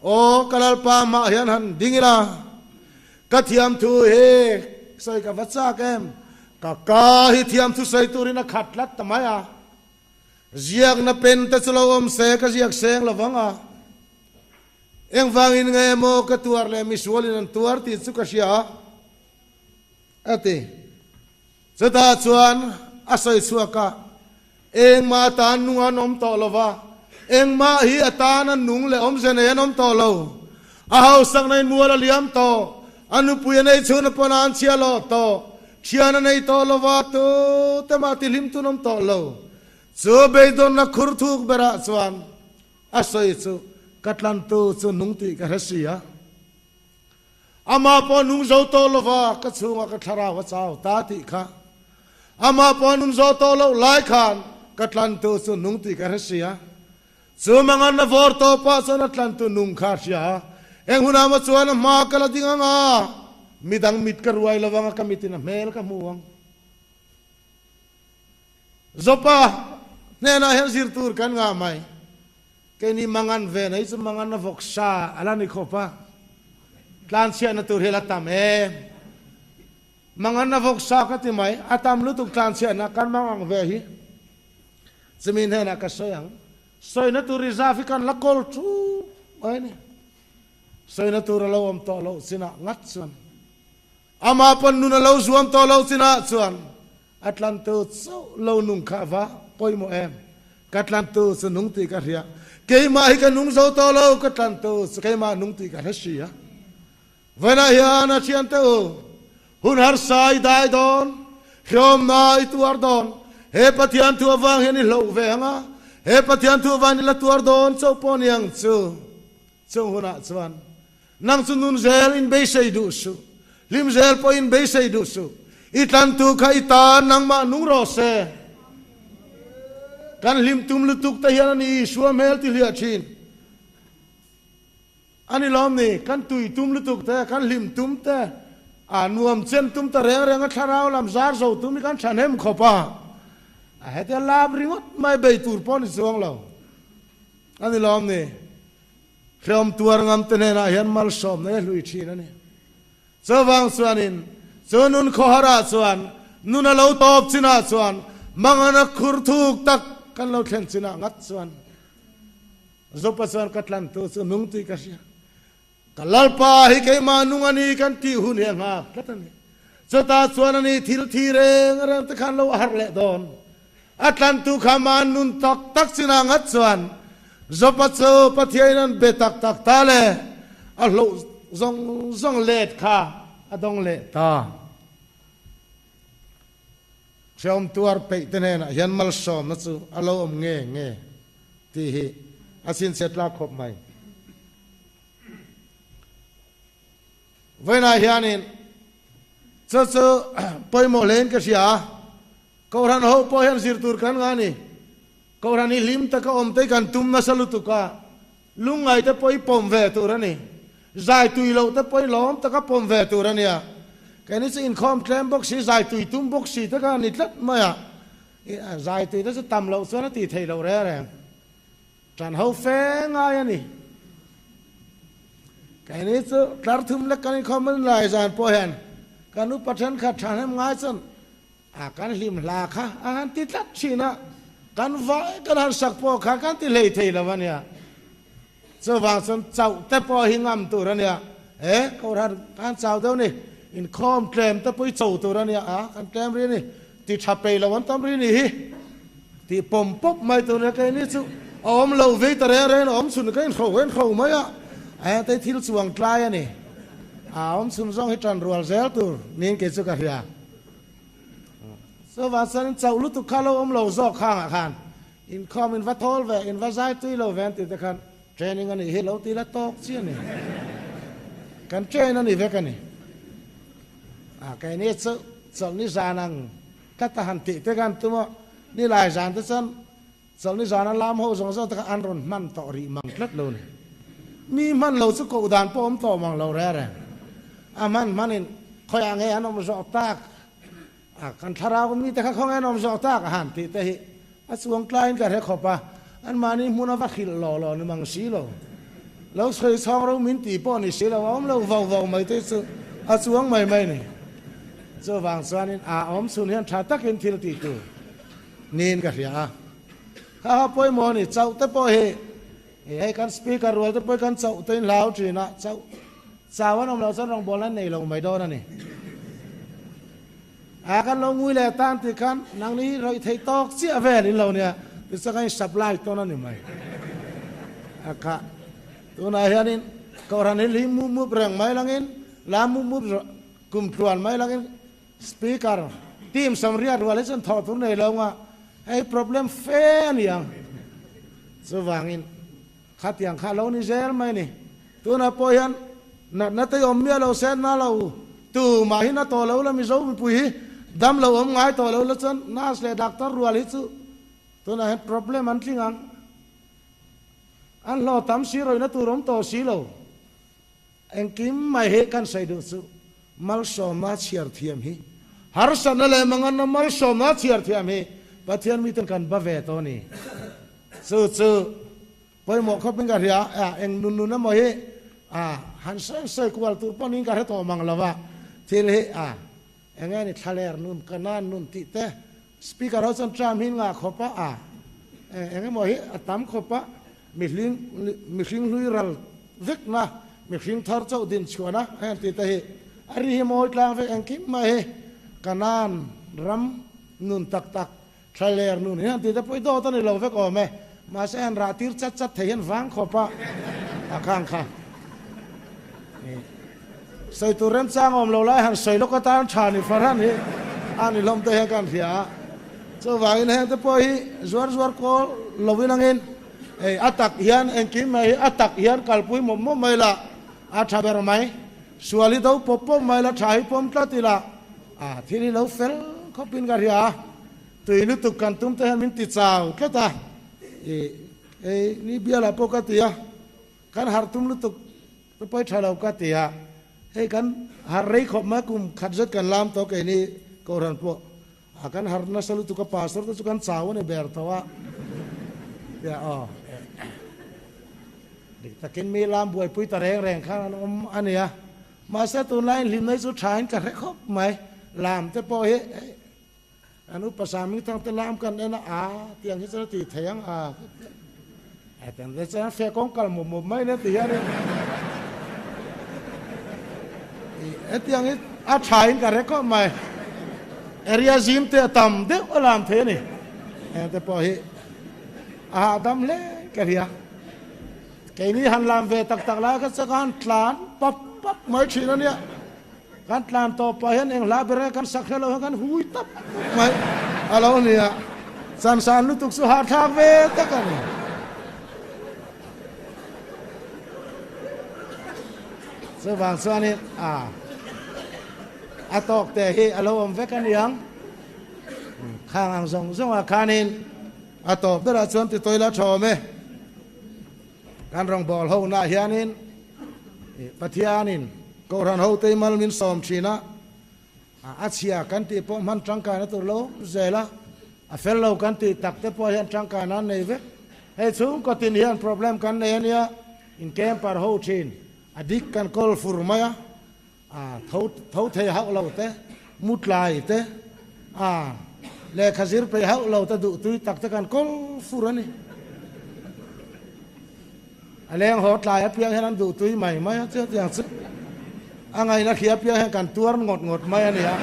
Aw ka Lalpa mah hian han ding ila, ka thiamthu hi sawi ka va chak em? Ka ka hi thiamthu sawi turin a khat tlat ta mai a, ziakna pen te chu lo awm se ka ziak seng lo vang a, engvangin nge maw ka tuar leh misualin an tuar tih chu ka hria a, a ti. Chutah chuan a sawi chhuak a, Engmah atan nung an awm tawh lo va, engmah hi atana nung leh awmze nei an awm tawh lo. A hausakna in mual a liam tawh, a nupui a nei chhun a pawn a an chhia lawh tawh, thian a nei tawh lo va, tute mah tihlim tun awm tawh lo. Chu beidawnna khur thuk berah chuan a sawi chu, Ka tlantu chu nung tih ka hre si a. Amah pawh nung zo tawh lova ka chhungah ka thlarau a chau ta tih kha. Amah pawh nung zo tawh loh lai khan ka tlantu chu nung tih ka hre sia. Chu mangan na vawr tawpah chuan a tlantu nung kha a hria a. Eng hunah maw chuan a hma ka la ding ang a, midang mit ka ruai lo ang a, ka mitin a hmel ka hmu ang. Zopa hnenah hian zir tur kan ngah mai. Keini mangan ve nei chu mangan a vawk sa a la ni khawp a, tlanchhiahna tur hi a la tam em. Mangan a vawk sa ka ti mai, a tam lutuk tlanchhiahna kan mangang ve hi. Chumi hnenah ka sawi ang, sawina tur reserve hi kan la kawl thup mai a ni. Sawina tur a lo awm tawh loh chinah ngat chuan, amah pawn nun a lo zuam tawh loh chinah chuan, A tlantu chauh lo nung kha va pawimawh em? Ka tlantu chu nung tih ka hria. Keimah hi ka nung zo tawh lo, ka tlantu chu keimah nung tih ka hre si a. Vawiinah hian a thiante u, hun harsa i dai dawn, hrehawmna i tuar dawn, he Pathian thu avang hian i hloh ve ang a, he Pathian thu avangin i la tuar dawn chauh pawh ni ang chu. Chung hunah chuan nang chu nun zel in beisei duh suh, hlim zel pawh in beisei duh suh, i tlantu kha i tan nangmah nung rawh se. Kan hlim tum lutuk te hian a ni Isua hmel ti hliah thin. A ni lawm ni, kan tui tum lutuk te, kan hlim tum te, a nuam chen tum ta reng reng a thlarau lam zar zo tum hi kan thahnem khawp a, a hetia lap ringawt mai bei tur pawh ni chuang lo. A ni lawm ni? Hrehawm tuar ngam te hnenah hian malsawmna hi a hlui thin a ni. Chuvang chuanin chu nun khawharah chuan nun a lo tawp chinah chuan mangana khur thuk tak kan lo thlen chinah ngat chuan Zopa chuan ka tlantu chu nung tih ka hria. Ka Lalpa hi keimah nung a ni kan tih hun hi a nghak tlat a ni. Chutah chuan a ni thil thi reng reng te khan lo a harh leh dawn. A tlantu kha man nun tak tak chinah ngat chuan Jopa chu Pathiain an be tak tak ta le a hloh zawng zawng let kha a dawng leh ta. Hreawm tuar peih te hnenah hian malsawmna chu a lo awm nge nge tih hi a chhinchhiat tlak khawp mai. Vawiinah hianin chu chu pawimawh hlein ka hria a, Kohhran ho pawh hian zir tur kan ngah a ni. Kohhran hi hlim taka awm te kan tum nasa lutuk a, lungngai te pawh i pawm ve tur a ni. Zai tui loh te pawh i lawm taka pawm ve tur a nia. Keini chu inkhawm tlem bawk si, zai tui tum bawk si te kha a ni tlat mai a. Zai tui te chu tam loh chuan a tih theih loh reng reng. Ṭan ho fe ngai a ni. Keini chu tlar thum lek kan inkhawm a ni lai zan pawh hian kan upa ṭhenkhat ṭhahnem ngai chuan a kan hlim hla kha a han ti tlat ṭhin a, kan vai kan han sak pawh kha kan ti hlei thei lo a nia. Chuvang chuan chauh te pawh hi ngam tur a nia. E, Kohhran kan chau deuh ni, inkhawm tlem te pawh i cho tur a nia, a kan tlem ri a ni. Ti tha pei lo an tam ri ni hi. Ti pawm pawp mai tur nia keini chu a awm lo vei ta reng reng a awm chhun ka inhro ka inhro mai a, a hei thil chuang tlai a ni. A awm chhun zawng hi tan rual zel tur niin kei chu ka hria. Chuvang chuan in chauh lutuk kha lo awm lo zawk khangah khan inkhawm in va thawl ve, in va zai tui lo ve an tih te khan training a nih hi lo ti la tawk chi a ni. Kan train a ni vek a ni. A keini chu chawlhni zan ang tlat a han tih te khan tum a, nilai zan te chuan chawlhni zan a lam ho zawng zawng te kha an rawn hman tawh rih mang tlat lo ni. Mi hman lo chu koh dan pawh awm tawh mang lo reng reng. A hman hmanin khawiah nge an awm zawh tak a, kan thlarau mi te kha khawnge an awm zawh tak a han tih te hi a chuang tlaiin ka hre khawp a, anmahni hmun a va hrilh lawh lawh ni mang si lo. Lo sawi chhawng ro min tih pawh ni si lo, a awm lo vau vau mai te chu a chuang mai mai ni. Chuvang chuanin a awm chhun hian tha takin thil tih tur niin ka hria a. Kha ha pawimawh a ni, chauh te pawh hi hei kan speaker rual te pawh hi kan chauh te in hlau thin a, chauh chau an awm loh chuan rawngbawlna an nei lo mai dawn a ni. A kan lo ngui leh tan tih khan nangni hi rawih theih tawk chiah vel in lo nia, tichuan kan in supply tawn a ni mai. A kha tunah hianin Kohhran hi hlim mup mup reng mai langin, la mup mup kum tluan mai langin Speaker team samriat rual hi chuan thawh tur nei lo nga, hei problem fe a ni ang. Chuvangin khatiang kha lo ni zel mai ni. Tunah pawh hian natna te awm miah lo se na lo tu mah hi na tawh lo la Mizo mipui hi dam lo awm ngai tawh lo la chuan nurse leh doctor rual hi chu tunah hian problem an tling ang. An hlawh tam si rawihna tur awm tawh si lo. Engkim mai hi kan sawi duh chu malsawmna chhiar thiam hi harsatna leh manganna malsawmna chhiar thiam hi Pathian miten kan ba ve tawh a ni. Chu chu Pawimawh khawp in ka hria a, eng nun nun emaw hi a han sawi sawi kual tur pawh niin ka hre tawh mang lo a, thil hi a eng nge ni thlaler nun ka nan nun tih te speaker ho chuan tram hi ngah khawp a, a eng emaw hi a tam khawp a, mihling mihring hlui ral vek na mihring thar chauh din chhuan a heng tih te hi a ri hi mawi tlang vek engkim mai hi ka nan ram nun tak tak Thlaler nun hian tih te pawh i dawt a ni lo vek awm e. Mahse han rah tir chat chat thei hian vang khawp a a khang kha. Sawi tur remchang awm lo lai han sawi lawk atan tha ni farhan hi a ni hlawm te hian kan hria a. Chuvangin heng te pawh hi zuar zuar kawl lovin angin hei a tak hian engkim mai hi a tak hian kalpui mawp mawp mai la a tha ber mai. Sual hi do pawp pawp mai la tha hi pawm tlat ila A thil hi lo fel khawpin ka hria a, tui lutuk kan tum te hian min ti chau tlat a, i ei ni bialah pawh ka ti a, kan harh tum lutuk te pawh i tha lo ka ti a, hei kan harh rei khawp mai kum khat zet kan lam tawh keini Kohhran pawh a kan harh nasa lutuk a, pastor te chu kan chau a ni ber tawh a, tia aw dik takin mi lam buaipui ta reng reng khan an awm a nia. Mahse tunlaiin hlimna hi chu thain ka hre khawp mai. Lam te pawh hi an upa Samingthang te lam kan en a, a tiang hi chuan a ti thei ang a, a tiang te chuan fe kawng kal mup mup mai nia ti hian in hetiang hi a thain ka hre khawp mai. Area zim te a tam deuh a lam thei a ni. Heng te pawh hi a hahdam hle ka hria. Keini han lam ve tak tak lai kha chu khan tlan pap. pap mai thin a nia. Kan tlan tawp pah hian eng hla ber nge kan sak hre lo hian kan hui tap mai a lo ni a, chan san lutuk chu hahthlak ve tak a ni. Chuvang chuanin a a tawk te hi a lo awm vek a niang. Khang ang zawng zawngah khanin a tawp berah chuan ti tawila tha awm e. Kan rawngbâwl honaah hianin Pathianin Kohhran hotei mal min sâwm ṭhîn a, a chhia kan tih pawh hman ṭangkaina tûr lo zêl a, a fel lo kan tih tak te pawh hian ṭangkaina an nei vek. Hei chhûngkaw tin hian problem kan nei a nia, in camper ho ṭhîn, a dik kan kawl fur mai a, a tho tho thei hauh lo te, mu tlai te, a lehkha zir peih hauh lo te duh tui tak te kan kawl fur a ni. A leng haw tlai apiang hian an duh tui mai mai a, chutiang chu a ngaihna thli apiang hian kan tuar ngawt ngawt mai a ni a.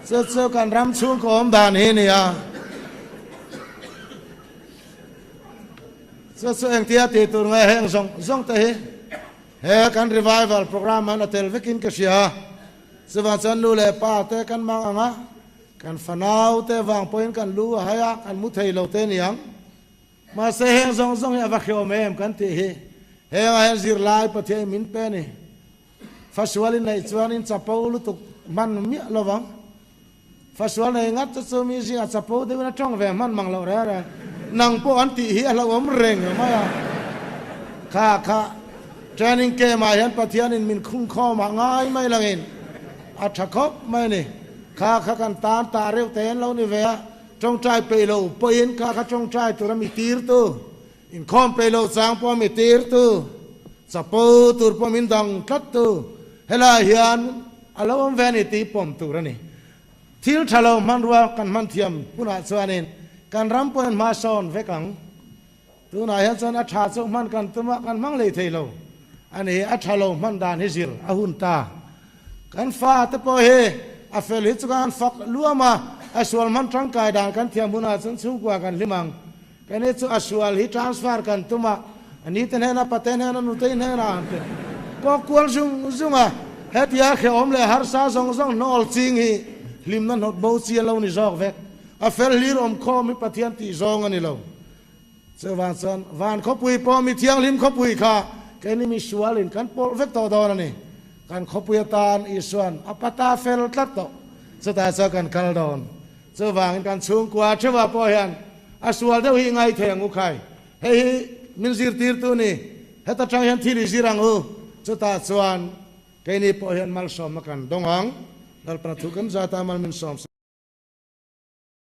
Chu chu kan ram chhungkaw awm dan hi a ni a. Chu chu engtia tih tur nge heng zawng zawng te hi. He kan revival programme hian a tel vekin ka hria. Chuvang chuan nu leh pa te kan mang ang a, kan fanau te vang pawhin kan lu a hai a, kan mu thei lo te niang. Mahse heng zawng zawng hi a va hreawm em kan tih hi hengah hian zirlai Pathian min pe a ni. Fasual in neih chuan in chapo lutuk hman miah lo vang. Fasual nei ngat chu chu mi zingah chapo deuhin a tawng ve hman mang loh reng reng. Nang pawh an tih hi a hlauhawm reng mai a. Kha kha training camp ah hian Pathianin min khung khawm ah ngai mai langin a tha khawp mai a ni. Kha kha kan tan tah reuh te an lo ni ve a, tawngtai peih lo pawhin kha kha tawngtai tura mi tir tu, inkhawm peih lo chang pawh mi tir tu, chapo tur pawh min dang tlat tu helaiah hian A lo awm ve a ni tih pawm tur a ni. Thil tha lo hmanrua kan hman thiam hunah chuanin kan ram pawhin hma sawn vek ang. Tunah hian chuan a tha chu hman kan tum a, kan hmang hlei thei lo a ni. A tha lo hman dan hi zir a hun ta. Kan fa te pawh hi a fel hi chu kan fak luam a, a sual hman tangkai dan kan thiam hunah chuan chhungkua kan hlim ang. Kani chu a sual hi transfer kan tum a, a ni te hnena, pate hnena, nutei hnena an ti kawk kual zung zung a, hetia hrehawm leh harsa zawng zawng hnawl ching hi hlimna hnawt bo chi a lo ni zawk vek. A fel hlir awm khawm hi Pathian tih zawng a ni lo. Chuvang chuan van khawpui pawh mi thianghlim khawpui kha keini mi sualin kan pawlh vek tawh dawn a ni. Kan khawpui atan Isuan a pata fel tlat tawh. Chutah chuan kan kal dawn. Chuvangin kan chhungkua theuhah pawh hian a sual deuh hi i ngai thei ang u khai. Hei hi min zirtirtu ni, heta tang hian thil i zir ang u. Chutah chuan keini pawh hian malsawmna kan dawng ang. Lalpana thu kan zata mal min sawm.